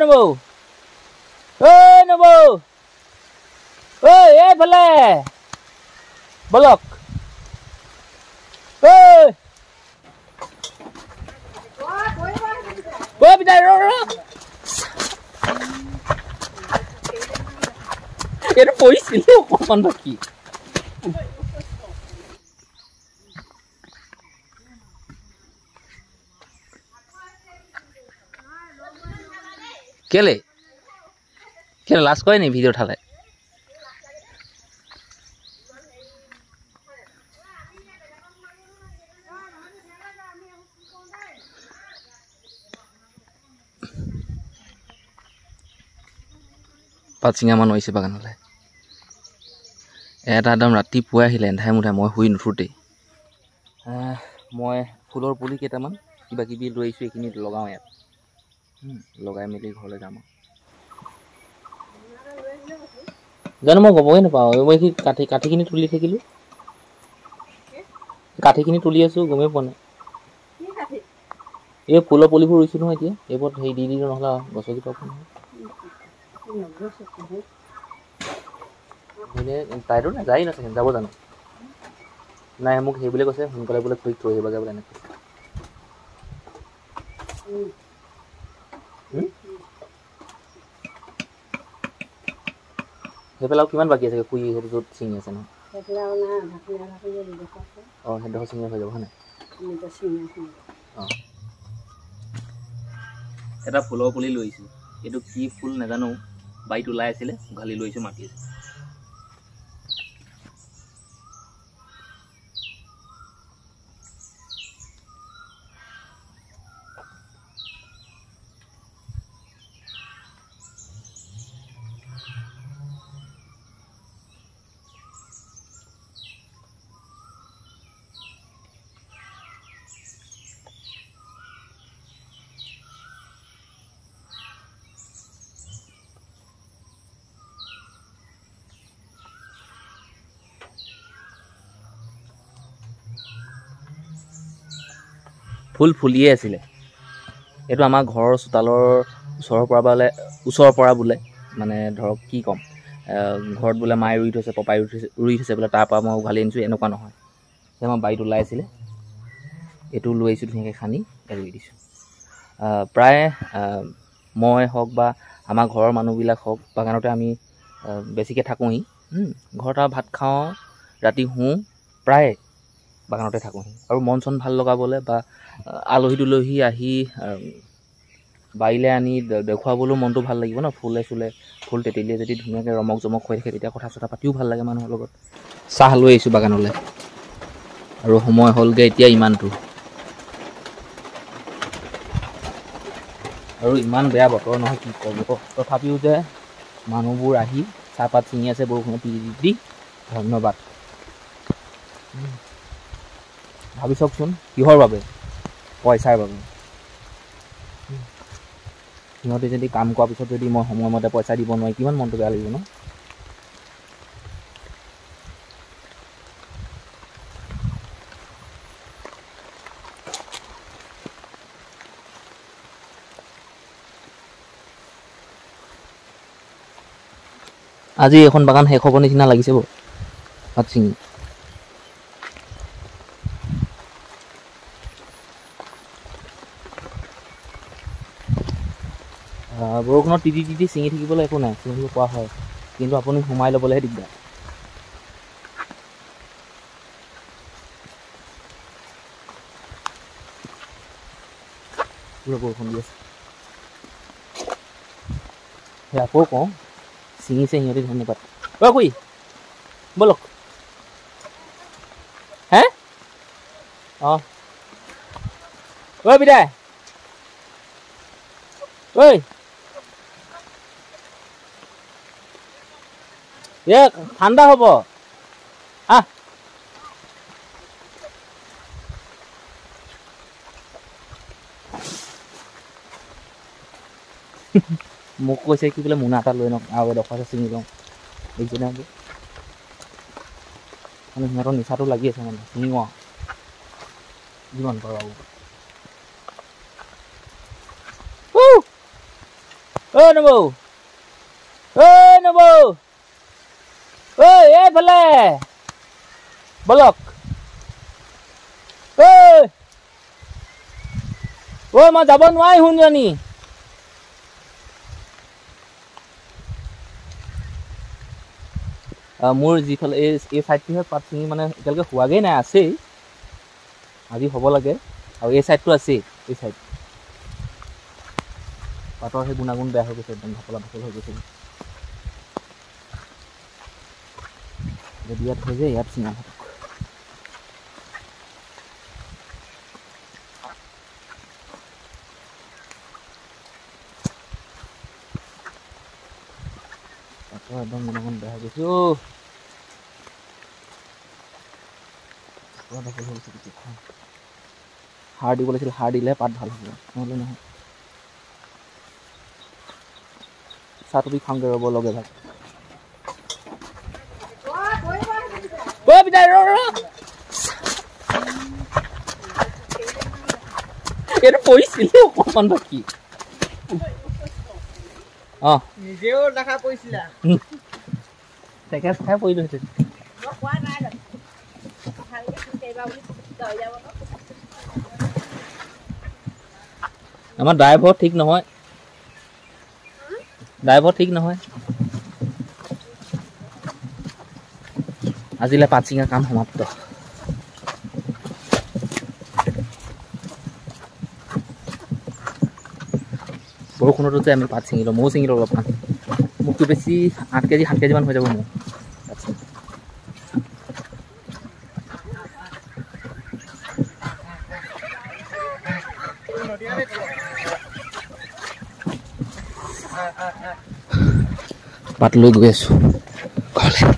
নবৌ, ঐ নবৌ, ঐ এইফালে বলক। ঐ ঐ পিতাই, ৰ ৰ, এইটো পৰিছিলে অকণমান বাকী। কেলে কেলে লাজ কৰে নি ভিডিঅ' উঠালে? পাত ছিঙা মানুহ আহিছে বাগানলৈ। এটা একদম ৰাতিপুৱাই আহিলে এন্ধাই মুন্ধাই, মই শুই নুঠোঁতেই। মই ফুলৰ পুলি কেইটামান কিবা কিবি লৈ আহিছোঁ, এইখিনি লগাওঁ ইয়াত, লগাই মেলি ঘৰলৈ যাম। জানো মই গমই নাপাওঁ, মই কি কাঠিখিনি তুলি থাকিলোঁ, কাঠিখিনি তুলি আছোঁ, গমেই পোৱা নাই। এই ফুলৰ পুলিবোৰ ৰুইছোঁ নহয় এতিয়া, এইবোৰত হেৰি দি দিলোঁ, নহ'লে গছকি পাব নহয়। তাইতো নাযায় ন চাগে, যাব জানো? নাই, মোক সেই বুলি কৈছে, সোনকালে বোলে খুৰীক থৈ আহিবগৈ বোলে এনেকৈ। সেইফালে আৰু কিমান বাকী আছে খুৰী? সেইটো য'ত ছিঙি আছে নহয়, অঁ, সেইডোখৰ ছিঙি হৈ যাব হয় নাই? অঁ, এটা ফুলৰ পুলি লৈ আহিছোঁ, এইটো কি ফুল নাজানো, বাৰীত ওলাই আছিলে, উঘালি লৈ আহিছোঁ, মাতি আছে। ফুল ফুলিয়ে আছিলে। এইটো আমাৰ ঘৰৰ চোতালৰ ওচৰৰ পৰা বোলে, ওচৰৰ পৰা বোলে, মানে ধৰক কি ক'ম, ঘৰত বোলে মায়ে ৰুই থৈছে, পপাই ৰুই থৈছে বোলে, তাৰ পৰা মই উঘালি আনিছোঁ, এনেকুৱা নহয়। আমাৰ বাৰীত ওলাই আছিলে, এইটো লৈ আহিছোঁ, ধুনীয়াকৈ খান্দি ৰুই দিছোঁ। প্ৰায় মই হওক বা আমাৰ ঘৰৰ মানুহবিলাক হওক, বাগানতে আমি বেছিকৈ থাকোঁহি। ঘৰত আৰু ভাত খাওঁ, ৰাতি শুওঁ, প্ৰায় বাগানতে থাকোঁহি। আৰু মন চন ভাল লগাবলৈ বা আলহী দুলহী আহি বাৰীলৈ আনি দেখুৱাবলৈও মনটো ভাল লাগিব ন, ফুলে চুলে ফুল তেতেলীয়ে যদি ধুনীয়াকৈ ৰমক জমক হৈ থাকে, তেতিয়া কথা চথা পাতিও ভাল লাগে মানুহৰ লগত। চাহ লৈ আহিছোঁ বাগানলৈ, আৰু সময় হ'লগৈ এতিয়া ইমানটো। আৰু ইমান বেয়া বতৰ নহয়, কি ক'ব, তথাপিও যে মানুহবোৰ আহি চাহপাত ছিঙি আছে বৰষুণত তিতি তিতি, ধন্যবাদ। ভাবি চাওকচোন, কিহৰ বাবে? পইচাৰ বাবে। সিহঁতে যদি কাম কৰাৰ পিছত যদি মই সময়মতে পইচা দিব নোৱাৰি, কিমান মনটো বেয়া লাগিব ন? আজি এইখন বাগান শেষ হ'ব নিচিনা লাগিছে বাৰু পাত ছিঙি। বৰষুণত তিতি তিতি ছিঙি থাকিবলৈ একো নাই, ছিঙিব পৰা হয়, কিন্তু আপুনি সোমাই ল'বলৈহে দিগদাৰ। পুৰা বৰষুণ দি আছে। সেই আকৌ কওঁ, ছিঙিছে সিহঁতি, ধন্যবাদ। অ খুৰী ব'লক। হে অঁ, ঐ বিদায়, ঐ এ ঠাণ্ডা হ'ব। আহ, মোক কৈছে কি বোলে মোনা এটা লৈ লওক, আৰু এডোখৰ আছে ছিঙি লওঁ। দেখিছেনে মানে সিহঁতৰ নিচাটো লাগি আছে, মানে ছিঙো আৰু যিমান পাৰোঁ আৰু। নবৌ, ঐ নবৌ, ঐ এইফালে বলক। ঐ ঐ মই যাব নোৱাৰি সোণজনী। মোৰ যিফালে এই ছাইডটোহে পাত ছিঙি মানে এতিয়ালৈকে হোৱাগৈ নাই, আছেই, আজি হ'ব লাগে। আৰু এই ছাইডটো আছেই, এই ছাইড পাতৰ সেই গুণাগুণ বেয়া হৈ গৈছে, একদম ঢাপলা ঢাপল হৈ গৈছে। যদি ইয়াত হৈ যায় ইয়াত ছিঙা ভাতক। পাতৰ একদম গুণাগুণ বেয়া হৈ গৈছে। অ' পুৰা ঢাপল হৈ গৈছে গোটেইখন। সাৰ দিব লাগিছিল, সাৰ দিলেহে পাত ভাল হ'ব, নহ'লে নহয়। চাহটো খাওঁগে ৰ'ব লগে ভাগ। এইটো পৰিছিলে অকণমান বাকী। অঁ নিজেও দেখা পৰিছিলা, চেকেজ খাই পৰিলোঁ সেইটো। আমাৰ ড্ৰাইভাৰ ঠিক নহয়, ড্ৰাইভাৰ ঠিক নহয়। আজিলৈ পাত ছিঙা কাম সমাপ্ত। বৰষুণতো যে আমি পাত ছিঙিলোঁ, ময়ো ছিঙিলোঁ অলপমান। মোকতো বেছি 8 কেজি 7 কেজিমান হৈ যাব মোৰ পাত ছিঙি। পাত লৈ গৈ আছোঁ ঘৰলৈ।